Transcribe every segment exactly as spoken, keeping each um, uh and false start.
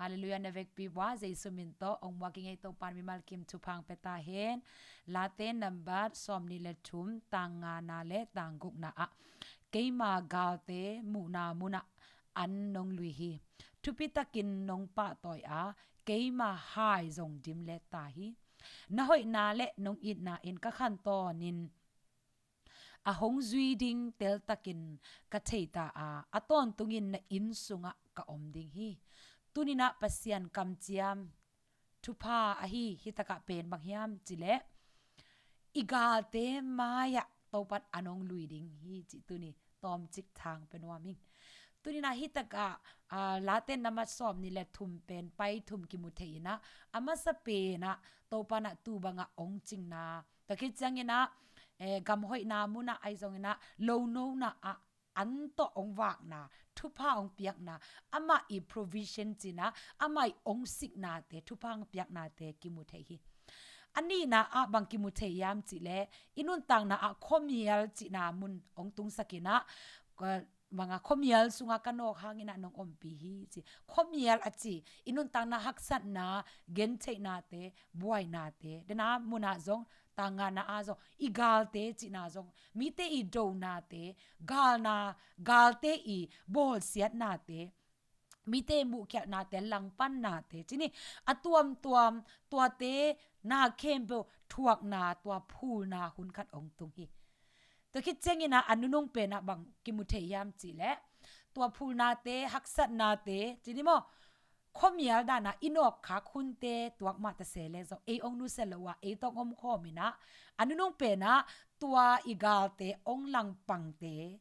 Halleluiah, na vekpi vua Jesu min tawh ong muak i ngei Topan mimal kim thupha ong pia ta hen. Late nambat sawmnih le thum, tang ngana le tang gukna ah, keima galte muhna munah an nong lui hi. Thupitakin nong pahtawi a, keima hai zong dimlet ta hi. Na hoihna le nong itna in ka khan tawnin a hong zui ding teltakin ka thei ta a, a tawntungin na inn sungah ka om ding hi. Tuninah Pasian kamciam thupha ahi, hitakah pen bang hiam cileh, i galte mai-ah Topan a nong lui ding hi cih tuni tawmcik thang pe nuam ing. Tuninah hitakah, aa, Late nambat sawmnih le thum pen pai thum kimu thei inah, a masa penah Topanah tu bangah ong cingna, tua khit cianginah, eh, gamhoihna munah ahi zonginah, lonona ah an tawh ong vakna, thupha ong piakna, amah i provision cinah, amah i ong siknate, thupha ong piaknate kimu thei hi. A nihna ah bang kimu thei hiam cihleh, i nuntakna ah khuamial cihna mun ong tungsakinah, ka, banga khuamial sungah ka nawk hanginah nong ompih hi ci. Khuamial a ci, i nuntakna haksatna, gentheihnate, buainate, dena munah zong, tang ngana ah zong, i galte cihna zong, mite i donate, galna, galte i bawlsiatnate, mite muhkhialhnate, langpannate, cini a tuamtuam, tuate na khempeuh thuakna, tua phulna hun khat ong tung hi. Tua khit cianginah a nunung penah bang kimu thei hiam cihleh, tua phulnate, haksatnate, cini maw, khuamial danah i nawkkhak hunte tuak mah ta se le zong, ei ong nusia lo a, ei tawh om khawminah, a nunung penah tua i galte ong langpangte,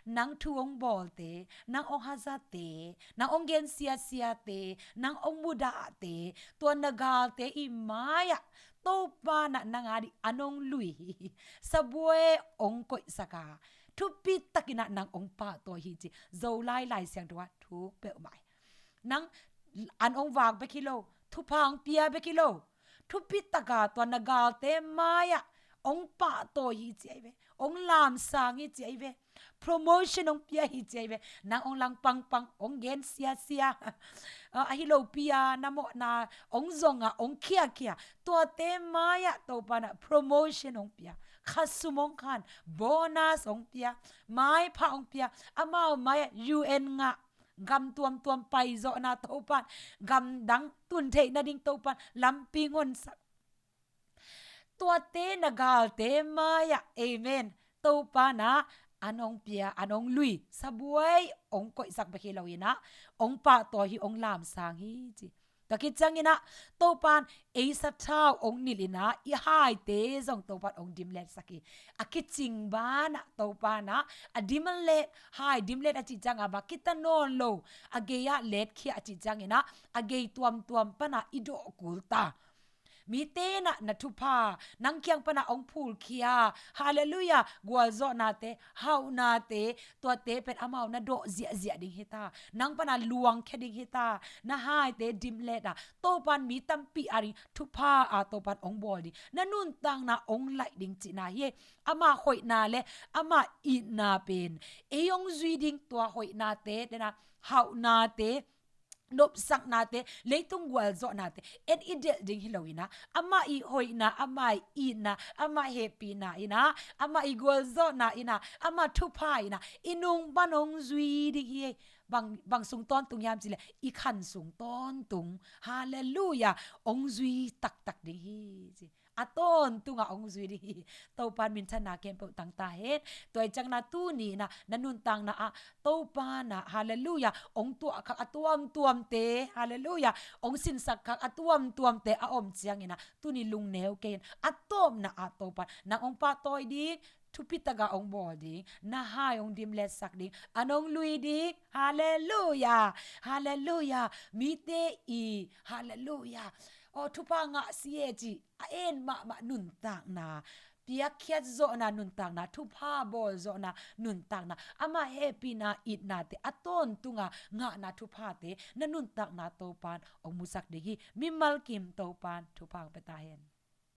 nang thu ong bawlte, nang ong hazate, nang ong gensiasiate, nang ong mudahte, tua na galte i mai-ah Topanah nang a dih a nong lui hi. Sabuai ong koihsak a, thupitakinah nang ong pahtawi hi ci. Zolai Lai Siangtho ah thuk peuhmah hi. Nang an ong vak bek hi lo, thupha ong pia bek hi lo, thupitaka tua na galte mai-ah ong pahtawi hi ci ahi ve, ong lamsang hi ci ahi ve, promotion ong pia hi ci ahi ve. Nang ong langpangpang, ong gensiasia, ah, ahi lopi-a na mawhna ong zong a, ong khiakhia, tuate mai-ah Topanah promotion ong pia, khasum ong khan, bonus ong pia, maipha ong pia, amau mai-ah U N ngah, gam tuamtuam paizawhna Topan, gamdang tun theih nading Topan lampi honsak. Tuate na galte mai-ah, amen, Topanah an ong pia, an ong lui, sabuai ong koihsak bek hi loinah, ong pahtawi hi, ong lamsang hi ci. Tua khit cianginah Topan ei sathau ong nilhinah, i haite zong Topan ong dimletsak hi. A kicing banah Topanah a dimlet, hai dimlet a cih ciangah bang kita nawn lo, a gei-ah letkhia a cih cianginah, a gei tuamtuam panah i dawhkul ta. Mite nah na thupha, nang kiang panah ong phulkhia, halleluiah, gualzawhnate, hauhnate, tuate pen amau na dawh ziahziah ding hi ta. Nang panah luangkhia ding hi ta. Na haite dimlet a, Topan mi tampi a ding thupha a Topan ong bawl ding, na nuntakna ong laih ding cihna hi. Amah hoihna le amah itna pen ei ong zui ding, tua hoihnate, dena hauhnate, nopsaknate, leitung gualzawhnate en i delh ding hi loinah, amah i hoihna, amah i itna, amah hehpihna inah, amah i gualzawhna inah, amah thupha inah i nung pan ong zui ding hi. Bang, bang sung tawntung hiam cihleh, i khan sung tawntung, halleluiah, ong zui taktak ding hi ci. A tawntungah ong zui ding hi. Topan minthanna khempeuh tang ta hen. Tua i ciangna tuninah na nuntakna ah Topanah, halleluiah, ong tuahkhak a tuamtuamte, halleluiah, ong sinsak khak a tuamtuamte a om cianginah tuni lungneu kei in. A tawpna ah Topan nang ong pahtawi ding, thupitaka ong bawl ding, na hai ong dimletsak ding, an ong lui ding, halleluiah, halleluiah. Mite i, halleluiah, aw, thupha ngah si e cih a en mahmah nuntakna, piakkhiat zawhna nuntakna, thupha bawl zawhna nuntakna, amah hehpihna itnate a tawntunga ngahna thuphate na nuntakna Topan ong musak ding hi. Mimal kim Topan thupha ong pia ta hen.